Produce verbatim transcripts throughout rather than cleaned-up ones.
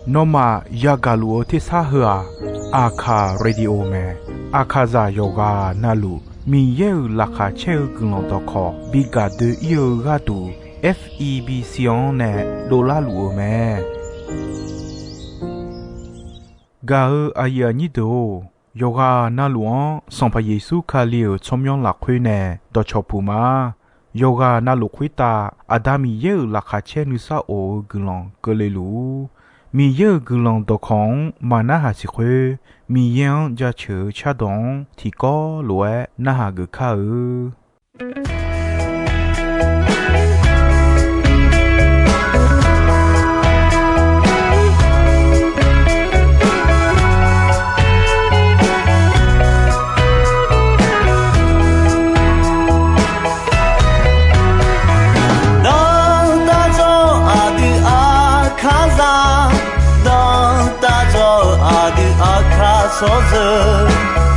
Nawmaf yagaq luf-eu tersar heu-aq, Aqkaq Radio mae. Aqkaqzaq yawqghaq navluf Miqyaer-euq laqkhaq caer-eu guiqlanq dawqkawq bi gaq doe-ir-eu gharduq, F E B C-anr nae dovlar luf-eu mae. Gaq-eu aqyuif aqnyir deuq-or, yawqghaq navluf-anr Sanqpaq Yeqsur Kali-euq tsawrmyanr lafkhoer nae dawqcawq puq ma. Yawqghaq navluf khoertav Aqda Miqyaer-euq laqkhaq caer nuisar of-eu guiqlanq keuvle luf-ur. Miqyaer-euq guiqlanq dawqkawq-anr maqnarhaq siq khoer, Miqyaer-anr jaceuq-eu cardawq-anr tiqkawv lof-aer narhaq geuf kar-eu. Dawqtawvluf aqdui Aqkaqzaq, dawqtawvluf aqdui Aqkaq tsawrjeuq,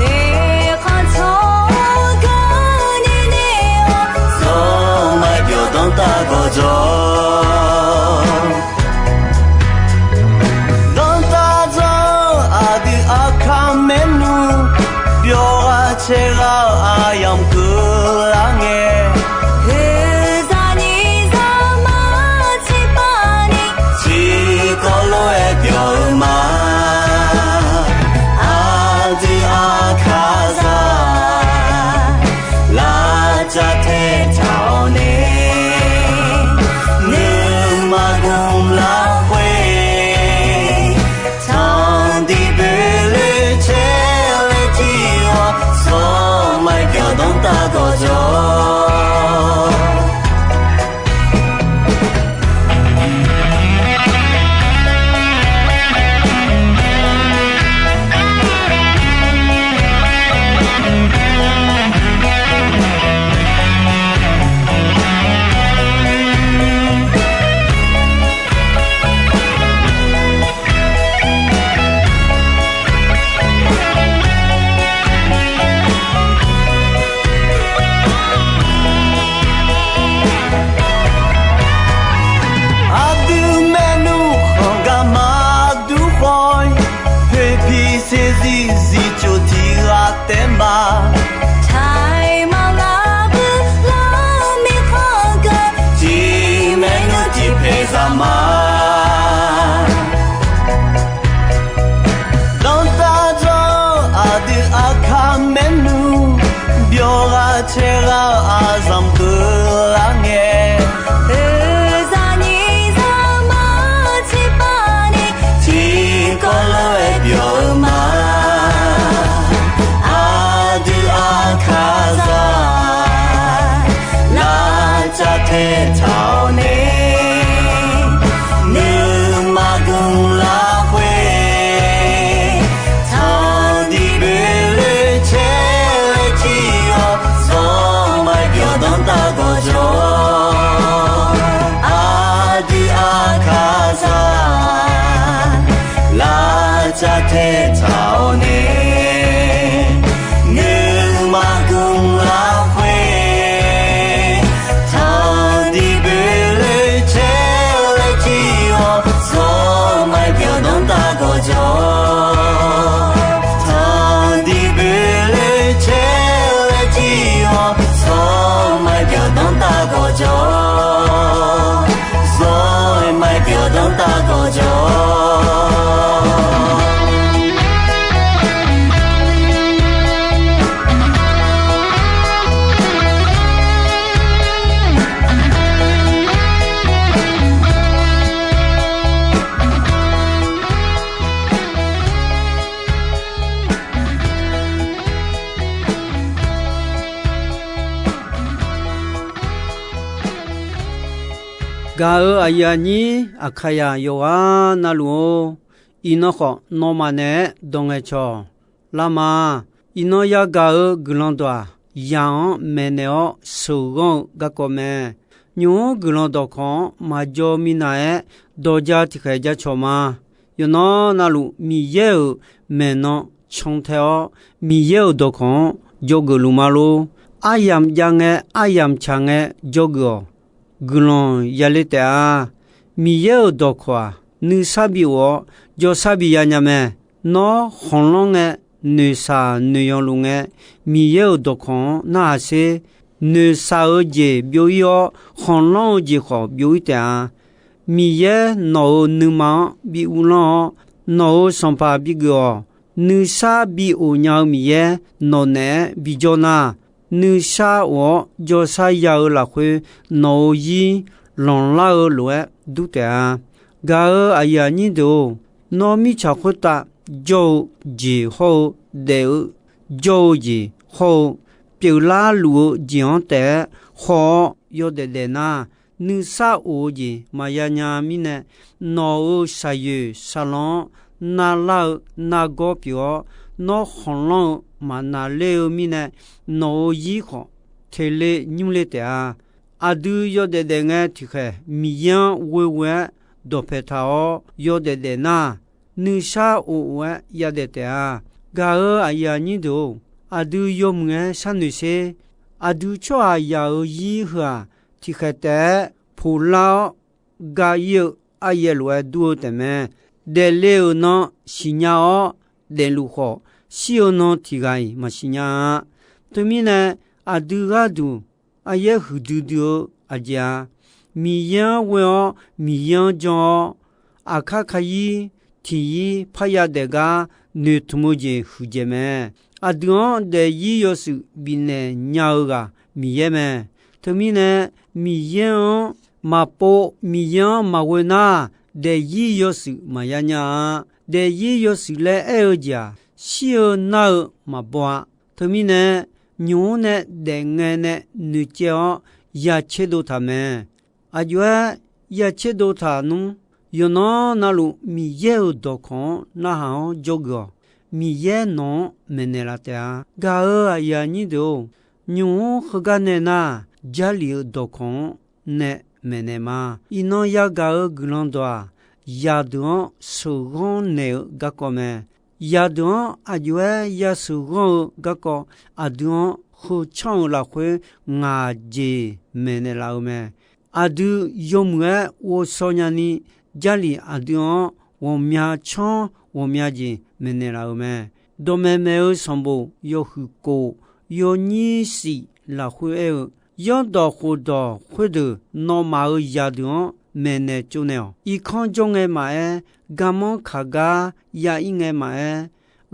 eqkhanq tsawrganq nini-awr, zawqmar byawq danrtav gawqjawq. Dawqtawvluf aqdui Aqkaq maernmr, byawq ghaq caer ghaq-eu aqyamq keuvlar ngae, oeqzaq nyiq zaqmar tiqpavni, tiqkawv lof-aer byawq-eu ma. Aqdui Aqkaqzaq, lavcav taetaq-awr nae, nuima gmq lafkhoer, tanqdiq boeqloe caer laer jir-awr, zawqmar byawq danrtav gawqjawq. Aqdui maernmr khanq gar maqdur khawf-ir, poeqpiq saeqzir zifcof tiq ghaq taef ma. Taqmaq lavbuir lar mirkhanq geur, tiq maernmr tiq paeq zaq ma. Dawqtawvluf aqdui Aqkaq maernmr, byawq ghaq caer ghaq-eu aqzanq keuvlar ngae, oeqzaq nyiq zaqmar tiqpavni, tiqkawv lof-aer byawq-eu ma. Aqdui Aqkaqzaq, lavcav taetaq-awr nae, nuima gmq lafkhoer, tanqdiq boeqloe caer laer jir-awr, zawqmar byawq danrtav gawqjawq. Aqdui Aqkaqzaq, lavcav taetaq-awr nae, nuima gmq lafkhoer, tanqdiq boeqloe caer laer jir-awr, zawqmar byawq danrtav gawqjawq. Tanqdiq boeqloe caer laer jir-awr, zawqmar byawq danrtav gawqjawq. Zawqmar byawq danrtav gawqjawq. Gaq-euq aqyuif aqnyir Aqkaqzaq yawqghaq navluf-or, iqnan khawf nawmaf naeq-aer dawq ngaeqcawq lar ma. Iqnan yagaq-euq guiqlanq dawq-aq, yaq-anr maeqnaeq-awr sheuqghanr-eu garkawv mae. Nymq-mr guiqlanq dawqkawq-anr maqjaw minav-aer dawq ja tiqkhaeq jacawq ma. Yawqnan navluf Miqyaer-euq maeqnan cantae-awr, Miqyaer-euq dawqkawq-anr dzawgeuf luf ma lor. Aryamq jav ngae, aryamq tsaq ngae dzawgeuf-awq. Guiqlanq yaler taef-a. Miqyaer-euq dawqkawq-aq, nuisar bi of-awr, jawrsar bi ya nya mae. Nawr khanqlanr ngae, noeqshaq noeqyanq luf ngae, Miqyaer-euq dawqkawq-anr narhaq sher. Noeqshaq-eu jeq byov-ir-awr, khanqlanr-eu jeq khawf byov-ir taef-a. Miqyaer nawq-euq nuima-anr bi uvlanr-awr, nawq-euq sanqpaq bigeuf-awq. Nuisar bi of nya-eu Miqyaer nawq naeq-aer bijawr nar, nuisar of-awr jawrsar ya-eu lafkhoer nawq-euq zir lanqlar-eu lof-aer dur taef-a. Gaq-euq aqyuif aqnyir deuq-or, nawr mirtsaq khoertav jawr-eu jeq hawr-eu, daef-eu jawr-eu jeq hawr-eu, pyeuflar luf-eu jeq-anr taef-aer haw-awr yawdaef daef nar, nuisar of-eu jeq maqya nya mirnae, nawq-euq shaqyoeq shaqlanr-anr narlar-eu nargawr pyeuf-awr, nawr khanqlanr-eu maqnaqler-eu mirnae, nawq-euq zir khawf teqle nymrle taef-a. Aqdui yawdaef daef ngae tiqkhaeq Miqyaer-anr ghoeghoe-aer dawqpae taq-awr yawdaef daef nar, nuisar of of-aer yadaef taef-a. Gaq-euq aqyuif aqnyir deuq-or, aqdui yawmuiq-aer sharnoeq sher. Aqdui tsawrhaqzaq-euq zir heu-aq, tiqkhaeq taef-aer poqlar-awr ga-ir-eu aryaev lof-aer dur-eu taefmae. Daefle-euq nan siqnya-awr daefluf khawf, shir-eu nan tiq ghaq-iq maqsiq nya-a. Teumirnae, aqdui gharduq aryaer huiqdui dui-eu aqjeq-a. Miqyaer-anr ghoe-awr Miqyaer-anr jan-awr, aqkar kayir tiq yir parya daef gar noeqtmq-eu jeq huiqdzaeq mae. Aqdui-anr daefzir yawshuif bifnaeq nya-eu ghaq Miqyaer mae. Teumirnae, Miqyaer-anr maqpov, Miqyaer-anr maqghoe nar, daefzir yawshuif maqya nya-a. Daefzir yawshuif laer aer-eu jeq-aq, shir-eu nar-eu maqbaw-a. Teumirnae, nymq-mr nae daefngae nae noeqcaev-awr ya tserdov taq mae. Aqjox-aer ya tserdov taq nmr. Yawqnan navluf Miqyaer-euq dawqkawq-anr narhaq-awr jawrgeuf-awq. Miqyaer nawq-anr maeqnaeq laf taef-a. Gaq-euq aqyuif aqnyir deuq-or, nymq-mr heugar nae nar, Jarlif-euq dawqkawq-anr nae maeqnaeq ma. Iqnan yagaq-euq guiqlanq dawq-aq, zaqdeuq-anr sheuqghanr naeq-eu garkawv mae. Zaqdeuq-anr aqjox-aer yasheuqghanr-eu garkawv, aqdui-anr heu canr-eu lafkhoer ngaq jeq maeqnaeq laf-eu mae. Aqdui yawmuiq-aer ghovshaw nyani, Jarlif aqdui-anr ghawqmya canr ghawqmya jeq maeqnaeq laf-euq mae. Dawqmaeq maeq-eu sanqbof yawhuiq kof yawnyir shif lafkhoer aer-eu, Zanrdawq khofdawq khoerdeuq nawmaf-euq zaqdeuq-anr maeqnaeq tsovnaeq-awq. Irkanr jawr ngae maqaer, garmanr kaq gar ya-ir ngae maqaer,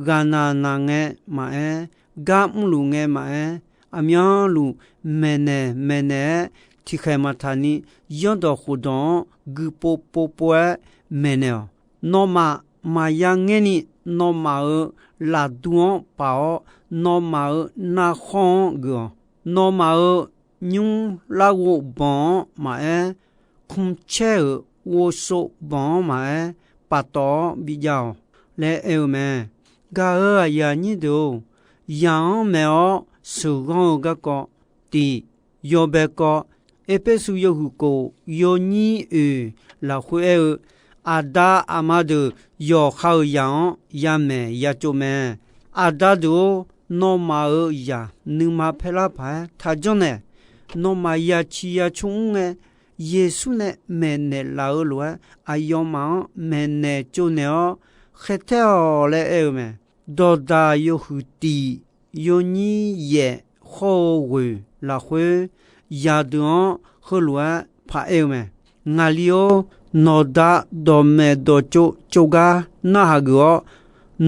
ghaqnaq naq ngae maqaer, gar mrluf ngae maqaer, aqmyanluf maeqnaeq maeqnaeq-aer tiqkhaeq maqtaq ni, zanrdawq khofdawq-anr guiqpov povpov-aer maeqnaeq-awq. Nawmaf maqya ngaer ni, nawmaf-euq lafdu-anr paf-awr, nawmaf-euq narkhawr-anr geuf-awq. Nawmaf-euq nymr larghov banq-anr maqaer, kmqcaer-euq ghovsov banq-anr maqaer, paftawf-awr bijav-awq laer aer-eu mae. Gaq-euq aqyuif aqnyir deuq-or, zaq-anr maeq-awr sheuqghanr-eu garkawv tiq yawbae kawv, Erpersu yawhuiq kof yawnyir oeq lafkhoer aer-eu, Aqda aqma deuq yawqha-euq zaq-anr yamaeq yatsov mae. Aqda deuq-or, nawmaf-euq zaq nuima paerlar paq-aer taq janrnaeq. Nawmaf yaciq yacoq mr ngae, Yeqsur nae maeqnaeq laf-eu lof-aer aqyawfmaf-anr maeqnaeq tsovnaeq-awr khaertaer-awq laer aer-eu mae. Dawqdaq yawhuiq tiq yawnyir yaef hawr-eu ghoeq lafkhoer, zaqdeuq-anr heulof-aer paq aer-eu mae. Ngaqli-or, nawqda dawqmaeq dawqtsov tsov gar narhaq geuf-awr,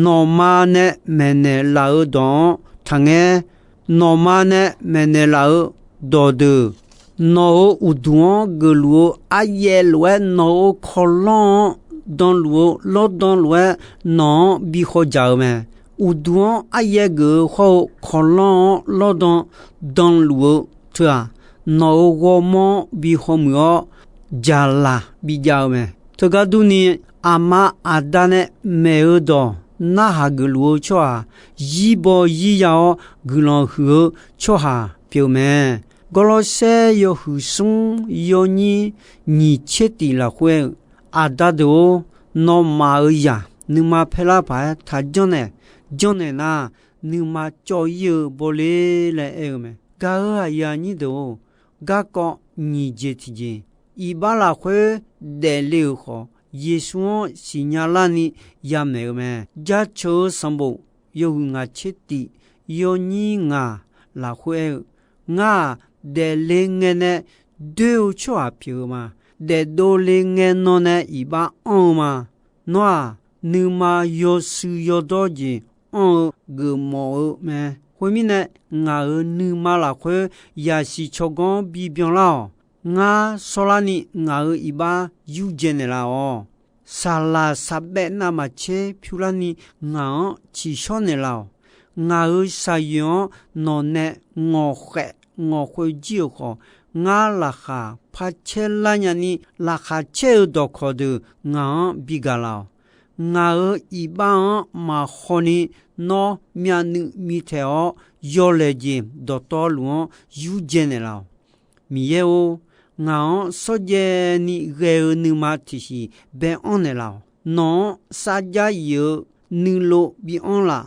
nawqma nae maeqnaeq laf-eu dawq-anr taqngaer. Nawqma nae maeqnaeq laf-eu dawqdeuq, nawq-euq uqduq-anr geufluf-eu aryaev lof-aer, nawq-euq kawlanr-anr danluf-eu lawrdan lof-aer, nawq-anr bi khawjaq-eu mae. Uqduq-anr aryaev geuf-eu hawr-eu kawlanr-anr lawrdan danluf-eu teu-aq, nawq-euq ghawrmawr-anr bi hawmuiq-awr, jaqlaq bijav-eu mae. Teugar durni, aqma aqda nae maeq-eu dawq narhaq geufluf-eu tsawrhaq, zirbaw zirya-awr guiqlanq huiq-eu tsawrhaq pyeuf mae. Gawrlawrsaer yawhuiq smr yawnyir nyiq tser tiq lafkhoer-eu, Aqda deuq-or, nawmaf-euq zaq nuima paerlar paq-aer taq janrnaeq. Janrnaeq nar, nuima cawv-ir-eu bawle laer aer-eu mae. Gaq-euq aqyuif aqnyir deuq-or, garkawv nyiq jeq tiqjeq iqbax lafkhoer daefle-euq khawf, Yeqsur-anr siqnya larni yamaeq-eu mae. Jaceuq-eu sanqbof yawhuiq ngaq tser tif, yawnyir ngaq lafkhoer aer-eu, Ngar-aq, daefle ngae nae doer-eu tsawrhaq pyeuf-eu ma. Daefdov le ngae nan nae iqbax anr-eu ma. Nawr-aq, nuima yawshuif yawdawr jeq anr-eu geufmawf-eu mae. Khoermirnae, ngaq-euq nuima lafkhoer yasiq tsawrganr bibyan lar-awq. Ngar shawrlarni ngaq-euq iqbax yurdzae naeqlaf-awq. Saqlaq saqbaev navmaqtser pyurlarni ngaq-anr tsiqshawr naeqlaf-awq. Ngaq-euq shaqyoeq-anr nawq nae ngawqkhaef ngawqkhoer jir-euq khawf, ngar laqkhaq par caer lar nyani, laqkhaq caer-eu dawqkawq deuq ngaq-anr bigaq laf-awq. Ngaq-euq iqbax-anr maqkhawni, nawr myavnuiv mitaeq-awr, yawlaeq jeq dawqtawvluf-anr yurdzae naeqlaf-awq. Miqyaer-or, ngaq-anr shawrjaev ni ghae-eu nuima tiqsiq bae-anr naeqlaf-awq. Nawq-anr sarjax yif-eu nuilov bi-anr laf.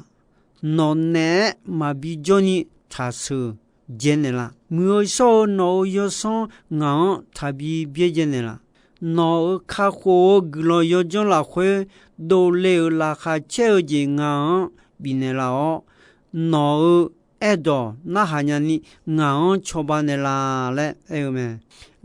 Nawq naeq-aer maqbi jawrni taqsheuq dzae naeqlaf. Muiq-eu shawr-eu nawq-euq yawsanr ngaq-anr taqbi byaerdzae naeqlaf. Nawq-euq kakhof-eu guiqlanq yawdzanr lafkhoer dovle-euq laqkhaq caer-eu jeq ngaq-anr bifnaeq laf-awr, nawq-euq aerdawq narhaq nyani ngaq-anr cawba naeqlaf laer aer-eu mae.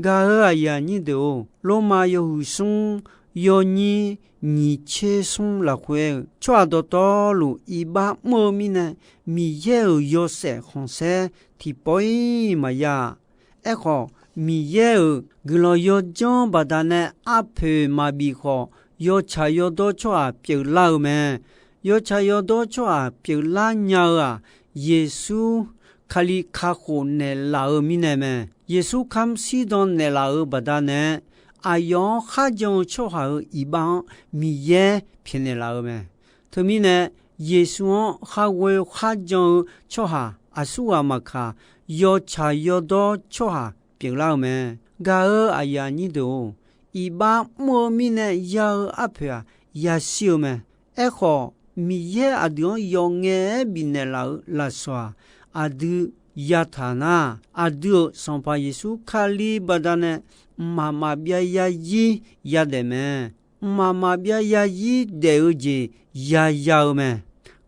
Gaq-euq aqyuif aqnyir deuq-or, Lormav yawhuiq smr yawnyir nyiq tser smr lafkhoer aer-eu, tsawrhaq dawqtawvluf iqbax mr-eu mirnae, Miqyaer-euq yawshaef khanqsaer tiqpawf-ir maqya-a. Aerkhawf, Miqyaer-euq guiqlanq yawdzanr baqdanae arpoeq maqbif khawf, yawtsaq yawdawr tsawrhaq pyeuflar-eu mae. Yawtsaq yawdawr tsawrhaq pyeuflar nya-eu-aq, Yeqsur Kali kakhof naeqlaf-eu mirnae mae. Yeqsur kamr shirdan naeqlaf-euq baqdanae, aqyawf-anr kharjan-eu tsawrhaq-euq iqbax-anr Miqyaer pyaeqnaeq laf-eu mae. Teumirnae, Yeqsur-anr kharghoe kharjan-eu tsawrhaq aqsurghaq maqkaq, yawtsaq yawdawr tsawrhaq pyeuflar-eu mae. Gaq-euq aqyuif aqnyir deuq-or, iqbax mr-eu mirnae ya-eu arpoeq-aq, yashir-eu mae. Aerkhawf, Miqyaer aqdui-anr yawf ngae-aer bifnaeq laf-euq lafsawq-aq, aqdui yataq nar, aqdui-euq Sanqpaq Yeqsur Kali baqdanae mqmaq maqbyav yazir yadaef mae. Mqmaq maqbyav yazir daef-eu jeq yaya-eu mae.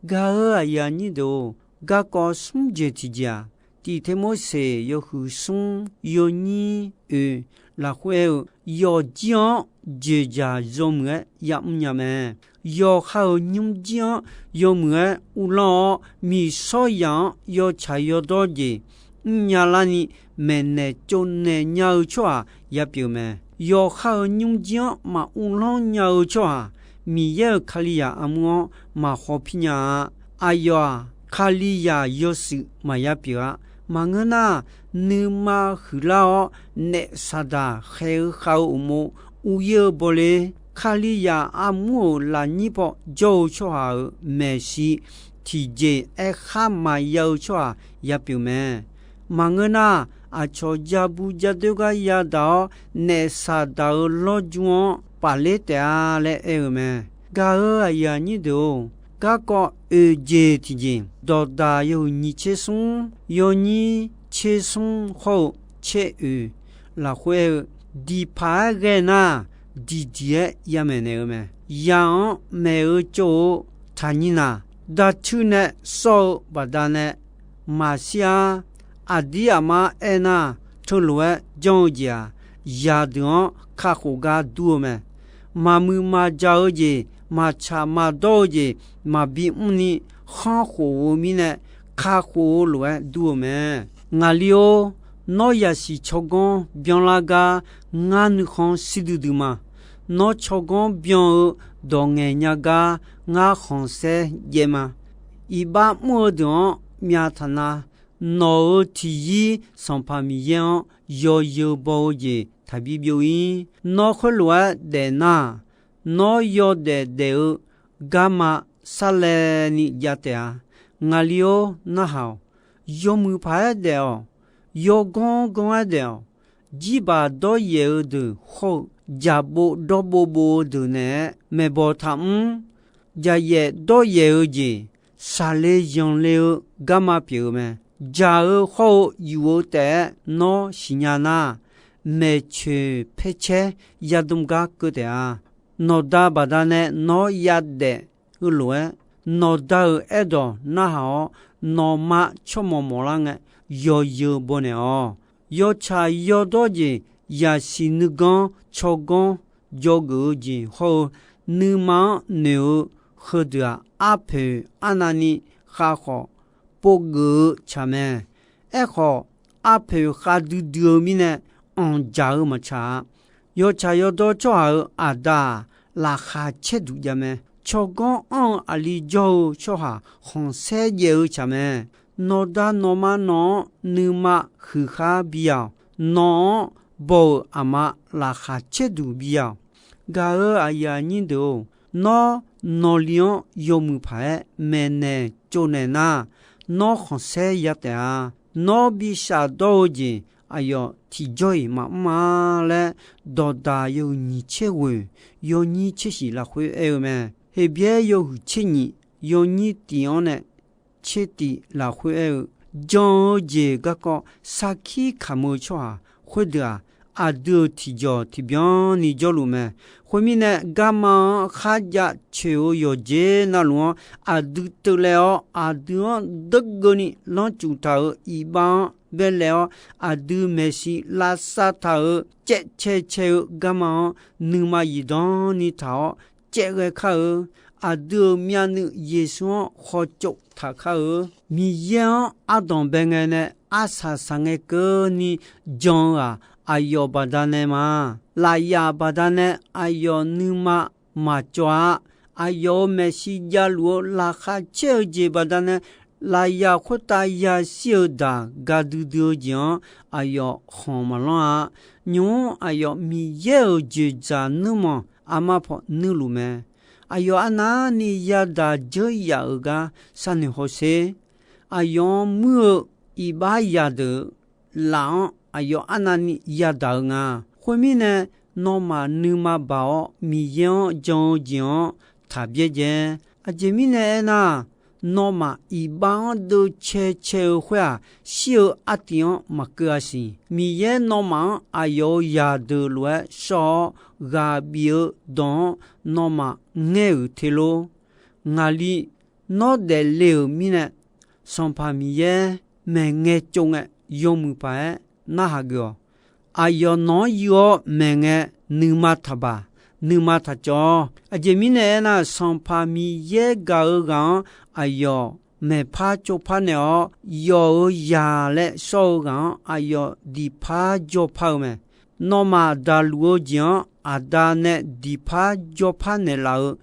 Gaq-euq aqyuif aqnyir deuq-or, garkawv smr jeq tiqjeq-aq, Tiqteqmorseq yawhuiq smr yawnyir oeq lafkhoer aer-eu, yawfjir-anr jeqjaq yawmuiq-aer yamr nya mae. Yawqha-euq nymrjir-anr yawmuiq-aer uvlanr-awr, miqshawr yaq-anr yawtsaq yawdawr jeq mrnya larni maeqnaeq tsovnaeq nya-eu tsawrhaq yapyeuf mae. Yawqha-euq nymrjir-anr maq uvlanr nya-eu tsawrhaq, Miqyaer-euq Kalizaq armur-anr maq khawpir nya-a. Aqyawf-aq, Kalizaq yawshuif maqya pyeuf-a. Maqngeur nar, nuima huiqlar-awr, naef saqdaq khaeq-eu khav-eu uqmov uiq-ir-eu bawle, Kalizaq armur-euq lafnyir paw jawr-eu tsawrhaq-euq maeqshi tiqjeq aerkhar maqya-eu tsawrhaq yapyeuf mae. Maqngeur nar, aqcawq jabu jadoer gar yadaq-awr, naef saqdaq-euq lawrju-anr pafler taef-a laer aer-eu mae. Gaq-euq aqyuif aqnyir deuq-or, garkawv oeq jeq tiqjeq, dawqdaq yawhuiq nyiq tser smr, yawnyir tser smr hawr-eu tser oeq lafkhoer aer-eu, diqpaq-aer ghae nar, diqdiq-aer yamaeq naeq-eu mae. Yaq-anr maeq-eu tsov-eu taqnyir naq, darcuir nae sawr-eu baqdanae maqshir-ar. Aqdir aqmar aernar, teulof-aer janr-eu jeq-aq, yaqdeuq-anr kakhof gar dur-eu mae. Maqmuiq maqjaq-eu jeq, maqtsaq maqdawr-eu jeq maqbi mrni khanrkhof-eu mirnae, kakhof-eu lof-aer dur-eu mae. Ngaqli-or, nawr yasiq tsawrganr byanlar gar ngar nuikhanr shir duidui ma. Nawr tsawrganr byan-eu dawq ngaeq nya gar ngar khanqsaer jaev ma. Iqbax mr-eu deuq-anr myav taq na. Nawq-euq tiqyir Sanqpaq Miqyaer-anr yawzeu baw-eu jeq taqbi byov-ir. Nawr khoerlof-aer daef nar, nawr yawdaef daef-eu garma sarlaevni jav taef-a. Ngaqli-or, narhaq-awq. Yawmuiq paq-aer daef-awq. Yawganr ganr-aer daef-awq. Jirbaq dawryaef-eu deuq hawr-eu, jaqbov dawrbov bov-eu deuq naeq-aer maeqbawq taqmr. Jaqyaef dawryaef-eu jeq, shaqle zanqle-eu garma pyeuf-eu mae. Jaq-eu hawr-eu yuf-eu taef-aer nawr siqnya nar, maeqtsoeq paercaer yadm gar keuv taef-a. Nawqda baqdanae nawr yadaef-eu lof-aer, nawqda-euq aerdawq narhaq-awr, nawqma tsawrmawq mawqlar ngae, yawzeu baw naeq-awq. Yawtsaq yawdawr jeq, yaqsiq nuiganr tsawrganr dzawgeuf-eu jeq hawr-eu, nuima-anr noeq-eu heudeuq-aq, arpoeq arnavni khavkhawf povgeuf-eu tsaq mae. Aerkhawf, arpoeq khavdui dui-eu mirnae, anqdzaq-eu maqtsaq-a. Yawtsaq yawdawr tsawrhaq-euq aqda-aq, laqkhaq caerduq jav mae. Tsawrganr anr-eu aqli jawr-eu tsawrhaq khanqsaer jaev-eu tsaq mae. Nawqda nawqma nawq-anr nuima huiqkhar bi-awq. Nawq-anr baw-euq aqma laqkhaq caerduq bi-awq. Gaq-euq aqyuif aqnyir deuq-or, nawr nawqli-anr yawmuiq paq-aer maeqnaeq tsovnaeq nar, nawr khanqsaer ya taef-a. Nawr bi shafdawr-eu jeq aqyawf tiqjawr-iq maqmr-a laer, Dawqdaq yawhuiq nyiq tser ghoeq yawnyir tser shif lafkhoer aer-eu mae. Heqbyaer yawhuiq tser nyiq yawnyir tif-anr nae tser tif lafkhoer aer-eu, jan-eu jeq garkawv sarkir kamq-eu tsawrhaq khoerdeuq-aq, aqdui-euq tiqjawq tiqbyan ni jawrluf mae. Khoermirnae, garma-anr kharjav coeq-eu yawqjeq navluf-anr aqdui teuvlaev-awr, aqdui-anr deurgeuvni lanrcuf taq-euq iqbax-anr baelaev-awr, aqdui maeqshi lavsav taq-euq caevcae cae-eu garma-anr nuima zifdan ni taq-awr caevghae kar-eu. Aqdui-euq myavnuiv Yeqsur-anr khawtsov taq kar-eu. Miqyaer-anr ardanq bae ngae nae arsaq saqngae keuvni jan-eu-aq, aqyawf baqdanae ma. Lafyaf baqdanae aqyawf nuima maqcawv-a. Aqyawf-euq maeqshi javluf-eu laqkhaq caer-eu jeq baqdanae, lafyaf khoertav yashir-eu daq ga duidui-eu jeq-anr aqyawf khanq maqlanr-a. Nymq-mr aqyawf Miqyaer-euq dzoeqdzaq nuirmanq aqma pawf nuirluf mae. Aqyawf arnavni yadaq dzeur yaf-euq gar sharnoeq hawsher. Aqyawf-anr muir-eu iqbax zaqdeuq laf-anr aqyawf arnavni yadaq-eu nga. Khoermirnae, nawmaf nuima baq-awr Miqyaer-anr jan-eu jeq-anr taq byaerdzae. Aqjeq mirnae aernar, nawmaf iqbax-anr deuvcae cae-eu khoer-aq, shir-eu artiv-anr maqkeuv-a siq. Miqyaer nawmaf-anr aqyawf-euq zaqdeuq lof-aer shawr-awr ghaq bif-eu dawq-anr nawmaf ngaer-euq te lor. Ngaqli nawr daefle-euq mirnae, Sanqpaq Miqyaer maeqngae tsov ngae, yawmuiq paq-aer narhaq geuf-awq. Aqyawf nawq-anr yuiv-awr maeqngae, nuima taqbaq, nuima taqcawv-awq. Aqjeq mirnae aernar, Sanqpaq Miqyaer gaq-eu ghaq-anr aqyawf maeqpar tsovpar naeq-awr, yawf-euq zaq laer shawr-eu ghaq-anr aqyawf diqpar jawrpar-eu mae. Nawmaf daqluf-eu jeq-anr Aqda nae diqpar jawrpar naeqlaf-eu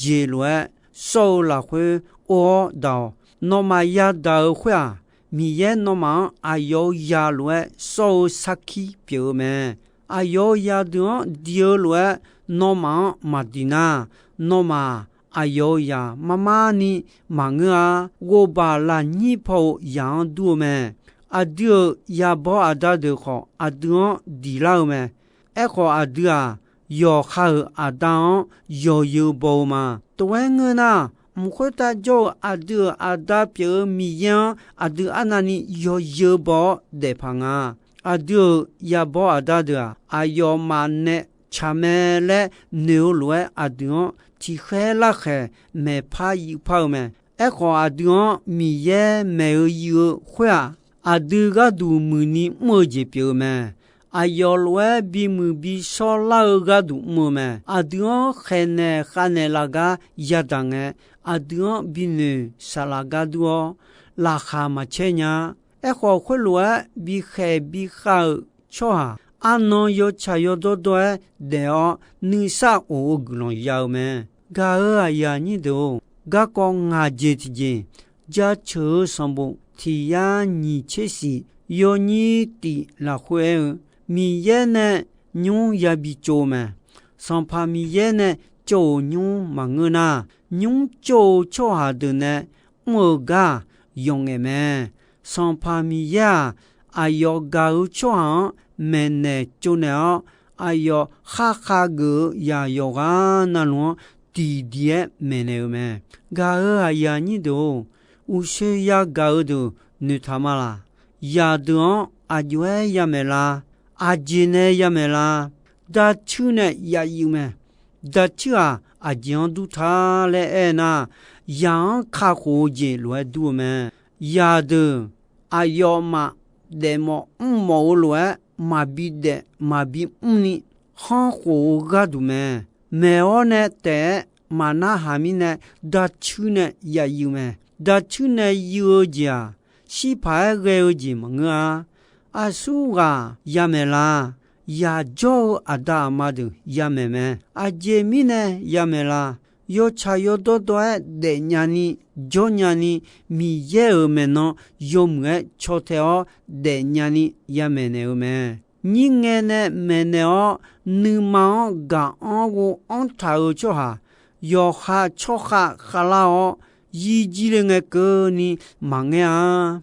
jeq lof-aer shawr-eu lafkhoer or-awr daq-awq. Nawmaf yadaq-eu khoer-aq, Miqyaer nawmaf-anr aqyawf-euq zaq lof-aer shawr-eu sarkir pyeuf-eu mae. Aqyawf-euq zaqdeuq-anr diq-eu lof-aer nawmaf-anr maqdiq nar, nawmaf aqyawf-euq zaq mar mar ni maqngeur-a. Ghovbaq lafnyir paw-euq zaq-anr dur-eu mae. Aqdui-euq yaqbawr aqda deuq khawf, aqdui-anr diq lar-eu mae. Aerkhawf, aqdui-aq, yawqha-euq Aqda-anr yawzeu baw-eu ma. Tov-aer ngeur nar, mq khoertav jawr-eu aqdui-euq Aqda pyeuf-eu Miqyaer-anr aqdui arnavni yawzeu baw-awr daefpaq nga. Aqdui-euq yaqbawr aqda deuq-aq, aqyawfmaf nae tsaq mae laer noeq-eu lof-aer, aqdui-anr tiqkhaer larkhaeq maeqpar yuifpar-eu mae. Aerkhawf, aqdui-anr Miqyaer maeq-eu yuif-eu khoer-aq, aqdui gharduq muiqni mr-eu jeq pyeuf-eu mae. Aqyawf lof-aer bimuiq bishawr lar-eu gharduq mr-eu mae. Aqdui-anr khaeqnaeq khavnaeq laf gar yadaq ngae, aqdui-anr binoeq saqlaq gar dur-awr, laqkhaq maqcaer nya-a. Aerkhawf, khoerlof-aer bikhaeq bikhav-euq tsawrhaq, arnan yawtsaq yawdawr dawr-aer daef-awr, nuisar of-eu guiqlanq ya-eu mae. Gaq-euq aqyuif aqnyir deuq-or, garkawv ngaq jeq tiqjeq, Jaceuq-eu sanqbof tiq yar nyiq tser shif yawnyir tif lafkhoer aer-eu, Miqyaer nae nymr yabi tsov-eu mae. Sanqpaq Miqyaer nae tsov-euq nymr maqngeur nar, nymr tsov-eu tsawrhaq deuq nae mr-eu gar-aq, yawqngaef mae. Sanqpaq Miqyaer-aq, aqyawf gaq-eu tsawrhaq-anr maeqnaeq tsovnaeq-awr, aqyawf kharkhav geuf-eu zaq yawqghaq navluf-anr tiqdiq-aer maeqnaeq-eu mae. Gaq-euq aqyuif aqnyir deuq-or, uqshoe yagaq-eu deuq noeqtaq ma laq? Zaqdeuq-anr aqjox-aer yamaeq lar? Aqjeq nae yamaeq la? Darcuir nae yayiv mae. Darcuir-aq, aqjeq-anr dur ta laer aer nar, yaq-anr kakhof-eu jeq lof-aer dur-eu mae. Yaqdeuq aqyawfmaf daefmawf mrmawf-eu lof-aer maqbi daef maqbi mrni khanrkhof-eu gharduq mae. Maeq-awr nae taef-aer maqnarhaq mirnae, darcuir nae yayiv mae. Darcuir nae yiv-eu jeq-aq, shirpaq-aer ghae-eu jeq maqngeur-a. Aqsurghaq yamaeq la? Yaqjawr-eu aqda aqma deuq yamaeq mae. Aqjeq mirnae yamaeq la? Yawtsaq yawdawr dawr-aer daefnya ni, jawrnya ni, Miqyaer-euq maeqnan yawmuiq-aer caw tae-awr daefnya ni yamaeq naeq-eu mae. Nyir ngae nae maeqnaeq-awr, nuima-anr gaq-anr ghov anrtaq-euq tsawrhaq, yawqha tsawrkhav khavlar-awr, yir jir le ngae keuvni maqngaer-a.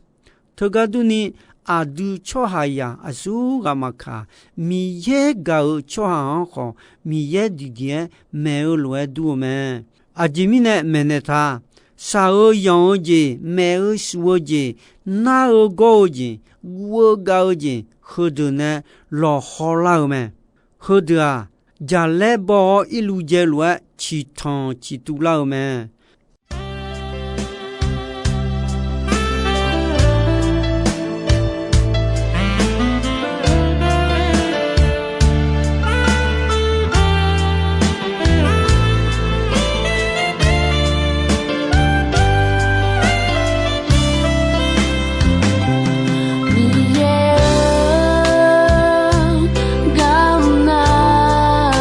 Teugar durni, aqdui tsawrhaqzaq aqsur ghaq maqkaq, Miqyaer gaq-euq tsawrhaq-anr khawf, Miqyaer diqdiq-aer maeq-eu lof-aer dur-eu mae. Aqjeq mirnae maeqnaeq ta? Shaq-eu yanq-eu jeq, maef-eu shuf-eu jeq, nar-eu gawr-eu jeq, guv-eu gav-eu jeq, heudeuq nae lawqhaw lar-eu mae. Heudeuq-aq, jaqlaer baw-awr irluv jae lof-aer ciqtanq ciqtuv lar-eu mae. Miqyaer-or, garmr nar,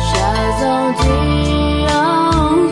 shaqzanq tiq-anr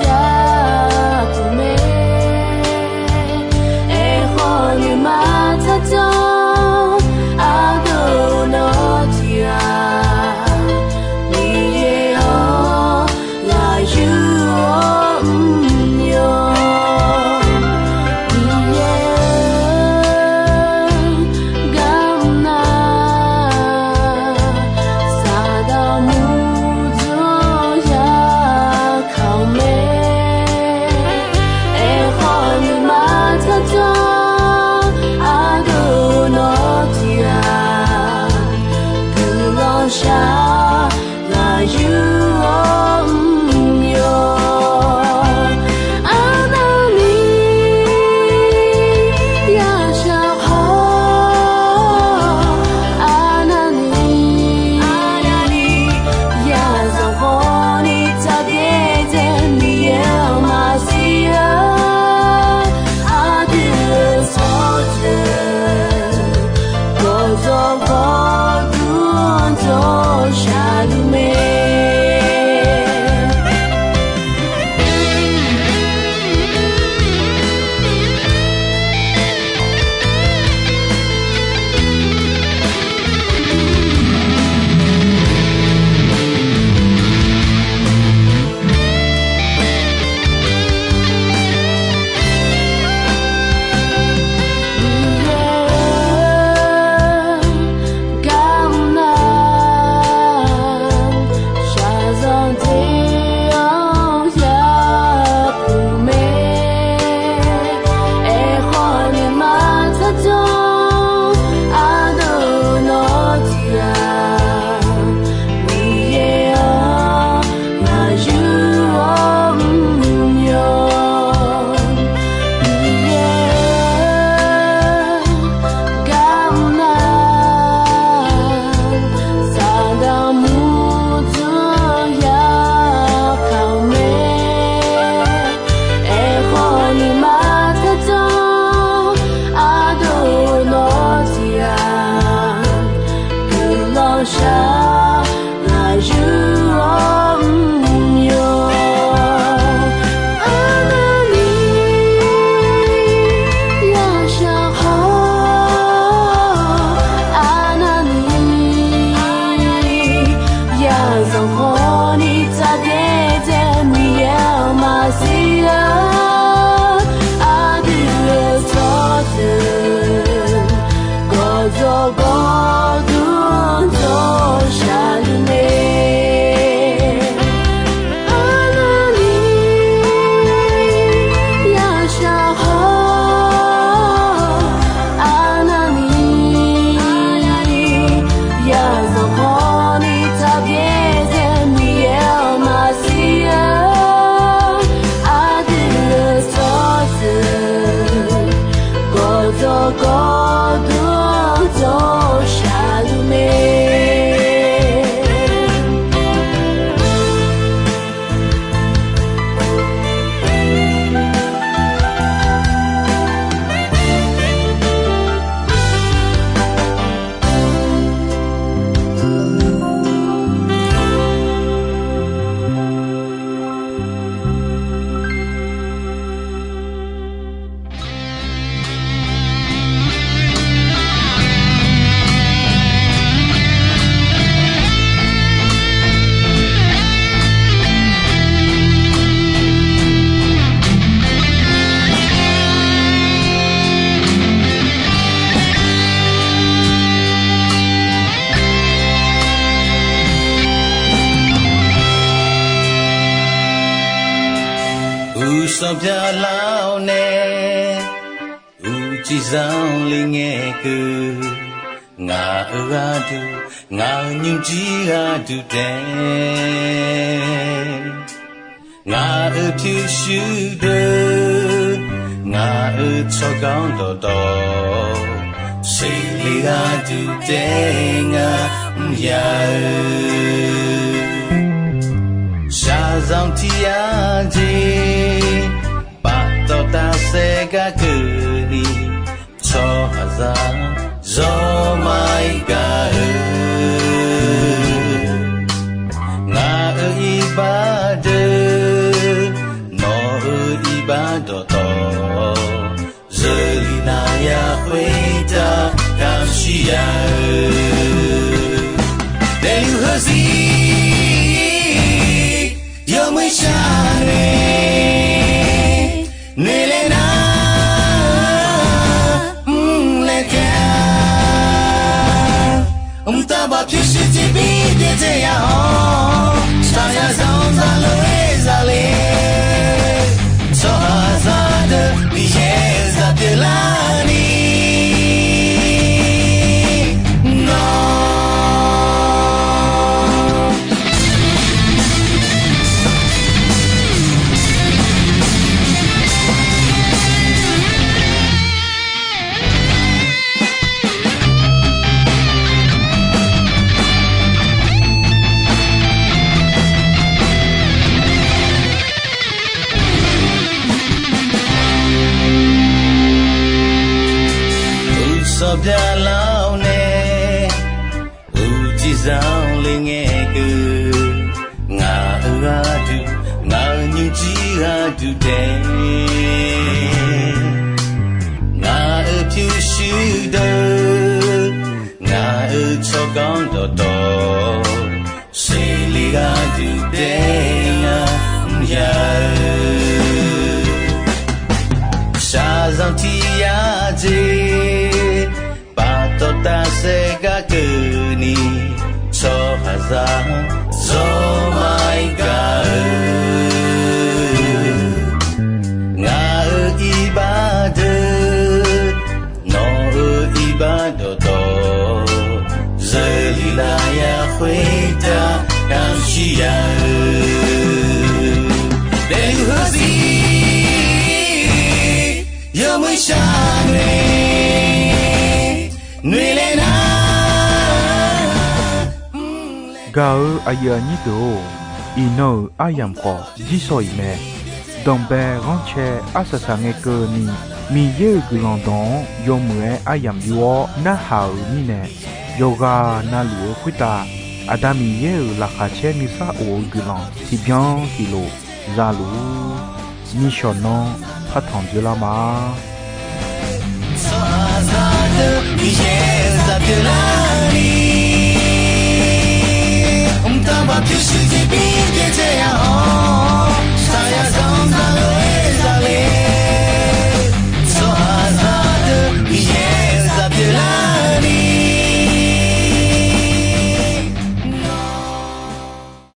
Sanqpaq lar-awr nae, uqcif zanqler ngae keuv. Ngaq-euq gharduq, ngaq-euq nymrjir gharduq taef, ngaq-euq pyurshuir deuq, ngaq-euq tsawrganr dawqtawv, seqle gharduq taef ngar mr ya-eu. Shaqzanq tiq yar jeq, paftawf tafsaef gar keuvni, tsawrhaqzaq zawr maqir gaq-eu. Ngaq-euq iqbax deuq, nawq-euq iqbax dawqtawv, zeurlif navya khoertav kamq shir ya-eu. Daefluf heuzir yawmuiq shar nae, noeqlaer nar mrlaer taef-a. Mqtav baq pyurshuir tiqbir byaerdzae ya-awr, shaqzanq zaqlof-aer zale, tsawrhaqzaq deuq Miqyaer-euq zaq pyeuflarni nawr Uqsanq byaqlar-awr nae, uqcif zanqler ngae keuv. Ngaq-euq gharduq, ngaq-euq nymrjir gharduq taef, ngaq-euq pyurshuir deuq, ngaq-euq tsawrganr dawqtawv, seqle gharduq taef ngar mr ya-eu. Shaqzanq tiq yar jeq, paftawf tafsaef gar keuvni, tsawrhaqzaq zawr maqir gaq-eu. Ngaq-euq iqbax deuq, nawq-euq iqbax dawqtawv, zeurlif lafyaq khoertav kamq shir ya-eu. Daefluf heuzir yawmuiq shar nae, noeqlaer nar. Gaq-eu aqyuif aqnyir deuq-or, iqnan-euq aryamq khawf jirsawq iq mae. Danqbae ghanrcae arsaq saq ngae keuvni, Miqyaer-euq guiqlanq dawq-anr yawmuiq-aer aryamq yur-awr narhaq-euq mirnae, yawqghaq navluf-eu khoertav Aqda Miqyaer-euq laqkhaq caer nuisar of-eu guiqlanq tiqbyan tiqlof za luf-ur. Nishawq nanr partanq dzoerlar ma. Tsawrhaqzaq deuq Miqyaer-euq zaq pyeuflarni, mqtav baq pyurshuir tiqbir byaerdzae ya-awr,